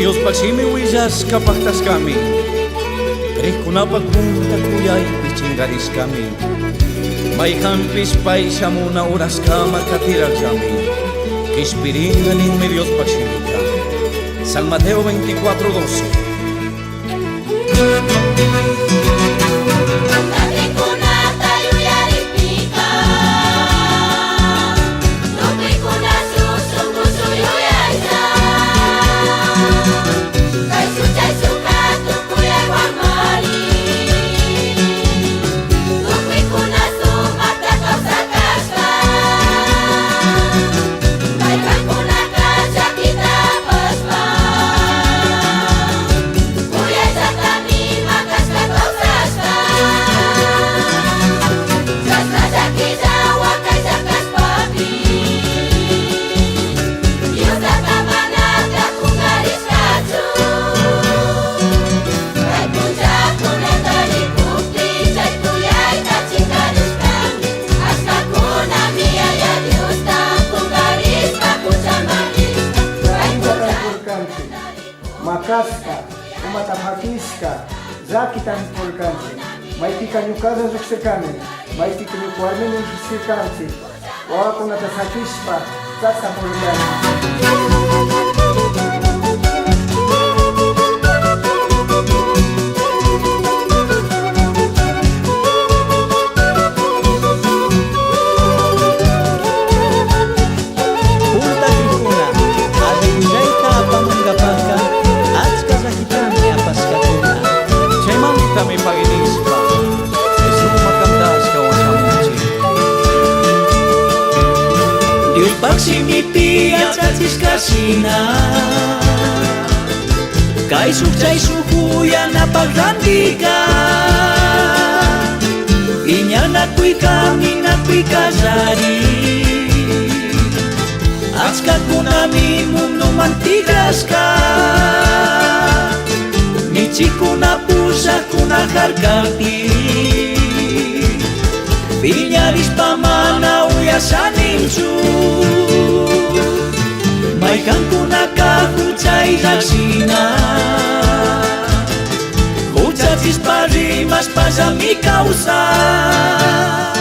Diospaj shimi willashka pajtashkami. Crijkunapak punta kuyaypi chingarishkami. Mayjanpish pay shamuna uraskama katirajllami. Kishpiringa ninmi Diospaj shimika. San Mateo 24:12. Takikunata yuyaripika, tukuykuna shuk yuyayta. Kayshun chayshunka tukuyaywanmari, tukuykuna sumakta kawsakashka. Kaykankunaka llakita apashpa, kuyayllatami makashka kawsashka. Chashna llakilla wakaylla kashpapish, Diostaka mana kungarishkachu. Kay punllakunata rikukpi chay kuyayta chinkarishkami. Ashkakunami Yaya Diosta kungarishpa huchaman rishka. Kay Tarpurkanchik, makashka, umata pakishka, llakitami purkanchik. Maypika ñukalla llukshirkani, maypika ñuka warmimi llukshirkanchik, wawakunata sakishpa chashna purkani. Punta crijkuna alli willayta apamunkapakka achka llakitami apashkakuna. Chaymantami paginishpa sumak cantashka washamunchik. Diospaj shimipi yachachishka shina Kayshuj chayshuj uyanapak randika Piñanakuyka aminakuy kallari Achkakunami munduman tigrashka Michikuna pushakuna harkakpi Piñarishpa mana uyashaninchu Maykankunaka huchayllakshina Huchachishpa rimashpallami kawsan.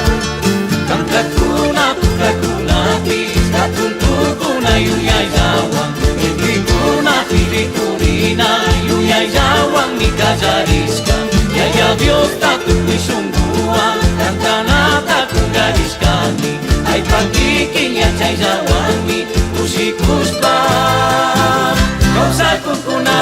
Kantakuna pukakunapish hatun tukuna yuyayllawan Intikuna rikurina yuyayllawanmi kallarishka. Yaya Diosta tukuy shunkuwan kantanata kungarishkani. Paypak kikin yachayllawanmi kushikushpa kawsakunkuna.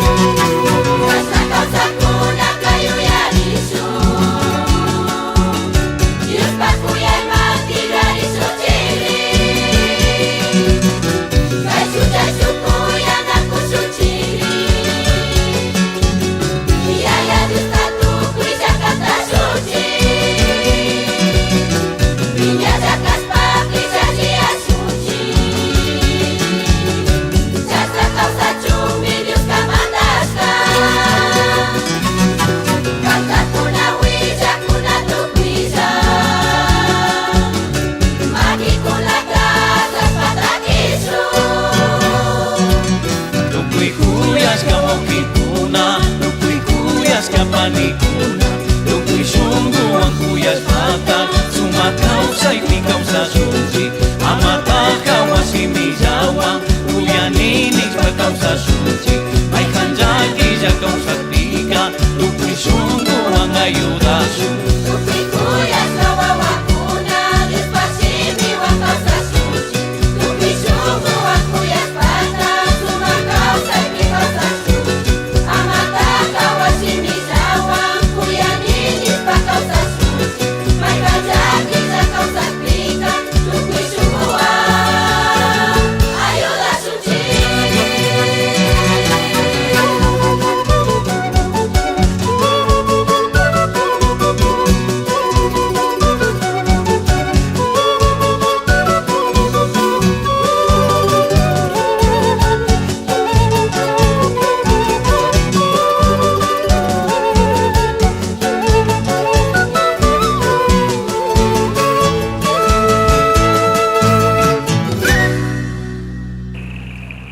Chashna kawsakuna yuyarishun, Diospak kuyayman tigrarishunchikri. Kayshun chayshun kuyanakushunchikri. Yaya Diosta tukuylla kantashunchik. Piñalla kashpapish alliyashunchik. Chashna kawsachunmi Dioska mandashka. Kantakuna willakuna tukuylla. Makikunata alzashpa takishun. Tukuy kuyashka wawkikuna, tukuy kuyashka panikuna, tukuy shunkuwan kuyashpaka sumak kawsaypi kawsashunchik. Amataj wasimillawan uyani nishpa kawsashunchik. Mayjan llakilla kawsakpika tukuy shunkuwan ayudashun. Tukuy kuyashka wawakuna Diospak shimiwan kawsashunchik. Tukuy shunkuwan kuyashpaka sumak kawsaypi kawsashunchik. Amataja wasimillawan kuyani nishpa kawsashunchik. Mayjan llakilla kawsakpika tukuy shunkuwan ayudashunchik.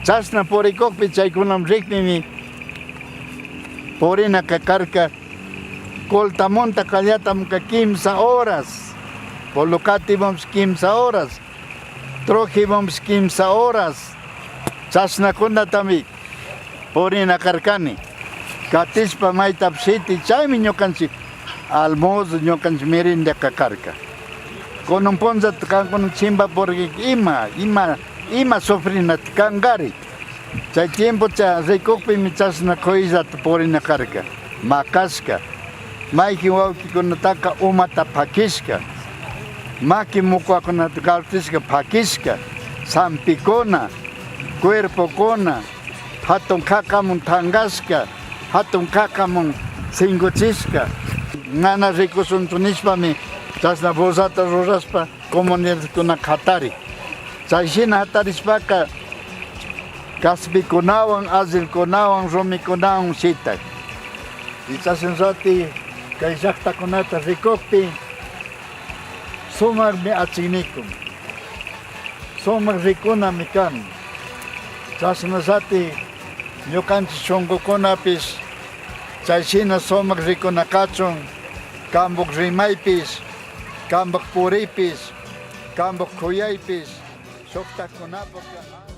Chashna purikukpi chaykunaman rikpimi purinaka karka Coltamunta Callatamka kimsa horas, Polocatimanpish kimsa horas, Trojimanpish kimsa horas, chashnacunatami purina karkani. Katishpa maytapish shiti chaymi ñukanchik almuerzo, ñukanchik merendaka karka. Kunan punllata kankuna chimbapurikika ima, ima, ima sufrinata kangari. Chay tiempo rikukpimi chashna kuyllata purina karka, makashka, maykin wawkikunataka umata pakishka, maki mukuakunata galtishka pakishka, sampikuna, cuerpokuna, hatun kakamun tangashka, hatun kakamun singuchishka, mana rikushunchu nishpami chashna bozata rurashpa comunidadkuna hatari. Chay shina hatarishpaka kaspikunawan, azilkunawan, rumikunawan shitak. Y chashnallati kay llaktakunata rikukpi sumakmi achiknikun, sumak rikunami kan. Chashnallati ñukanchik shunkukunapish chay shina sumak rikuna kachun, kambuk rimaypish, kambuk puripish, kambuk kuyaypish, shuktakunapak.